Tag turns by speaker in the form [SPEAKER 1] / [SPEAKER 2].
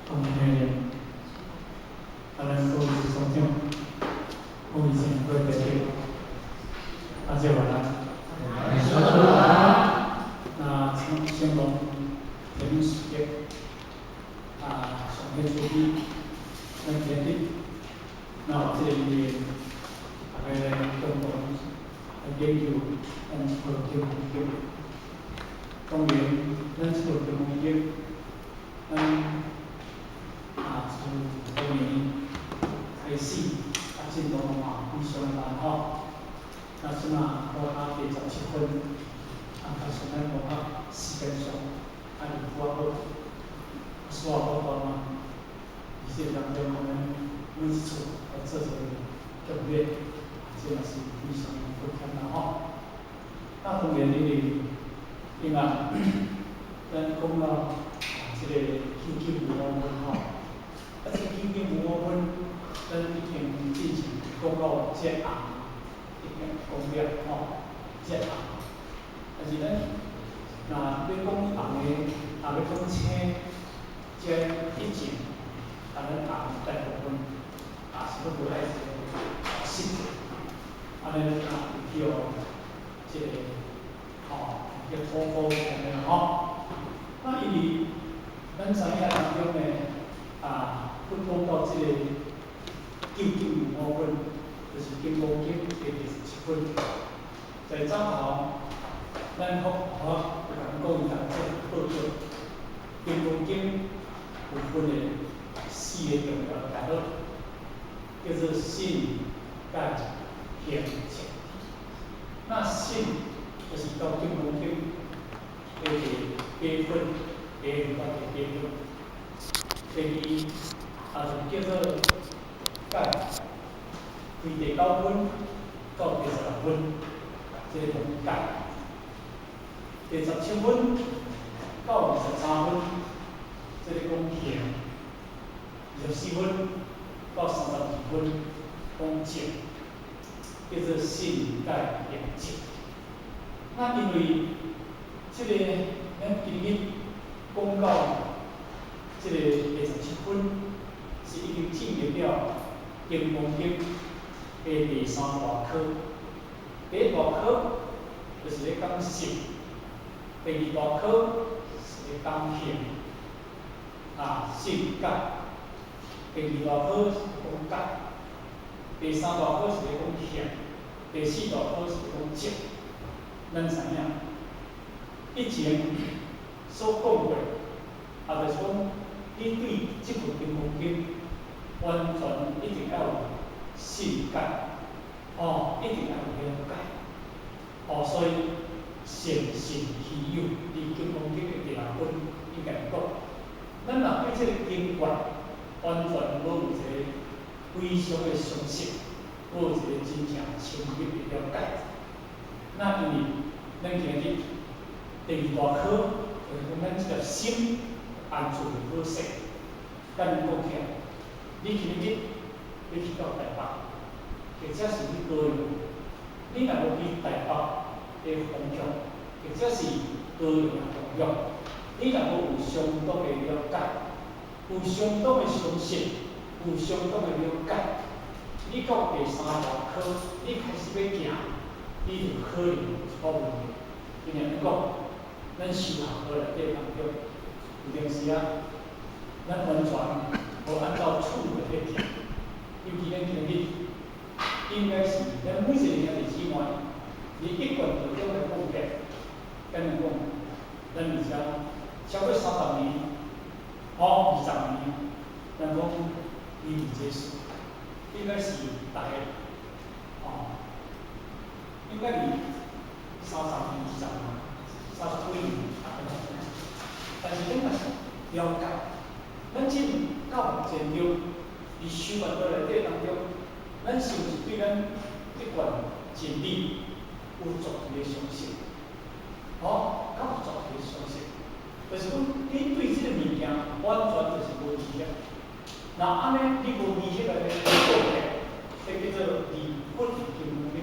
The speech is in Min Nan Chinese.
[SPEAKER 1] 當然，啊，咱各位所長，各位先各位代表，大家晚安。那先先講前面時間，啊，上天慈悲，咱今日，那有這個因緣，大家來共同來研究咱這部經經。當然，咱這部經經，咱啊，從當年開始啊，進度嘛非常慢吼。那這馬講到第17分，啊，加上咱講較時間上啊，有拄仔好，所以我講嘛，而且當中我們每一次來做一個總結，這嘛是非常抱歉啦吼。那當然，因為因為咱講到啊，這個究竟無我分吼，啊，這個究竟無我分，咱已經之前講到這紅已經講了吼，這紅，但是咱若欲講紅的，若欲講青，這以前，啊，咱紅大部分啊是攏無愛一個色，按呢啊叫這個吼，叫土膏按呢吼。那因為咱知影當中呢，啊，去講到這個究竟無我分，就是《金剛經》第27分。在早頭，咱福佛有共各位同做報告，《金剛經》有分的四個重要的大樂，叫做信、解、行、證。那信就是到《金剛經》的第八分，第五到第八分。第二，啊，就叫做解，對第9分到第16分，這個講解。第17分到23分，這個講行。24分到32分講證，叫做信解行證。那因為這個咱今日講到這個第17分，是已經進入了《金剛經》的第三大科。第一大科就是咧講信，第二大科是咧講行，啊，信解。第二大科是講解，第三大科是咧講行，第四大科是咧講證。咱知影，以前所講過，啊，就是講你對這部《金剛經》完全一定要有信解，哦，一定要有了解，哦，所以善信稀有，佇《金剛經》的第6分應該講，咱若對這個經卷完全無有一個非常的相信，無有一個真正深入的了解，那因為咱今日第二大科，就是講咱這個心安住好勢，甲恁講起來，你今日欲去到台北，或者是去高雄，你若無去台北的方向，或者是高雄的方向，你若無有相當的了解，有相當的相信，有相當的了解，你到第三大科，你開始欲行，你就可能有一寡問題。因為按怎講，咱修學課內底當中，有陣時啊，咱完全無按照次序去行。尤其咱今日，應該是咱每一個兄弟姊妹，佇一貫道中來講起來，敢若講，咱佇遮超過30年，吼，20年，咱講你佇這事，應該是逐個，吼，應該佇30年、20年、30幾年，但是咱若是了解，咱進到目前中，佇修行道內底當中，咱是毋是對咱這貫真理有絕對的相信？吼，敢有絕對的相信？就是講，你對這個物件完全就是無疑啊。若按呢，你無疑起來咧，講起來，這叫做離佛金剛。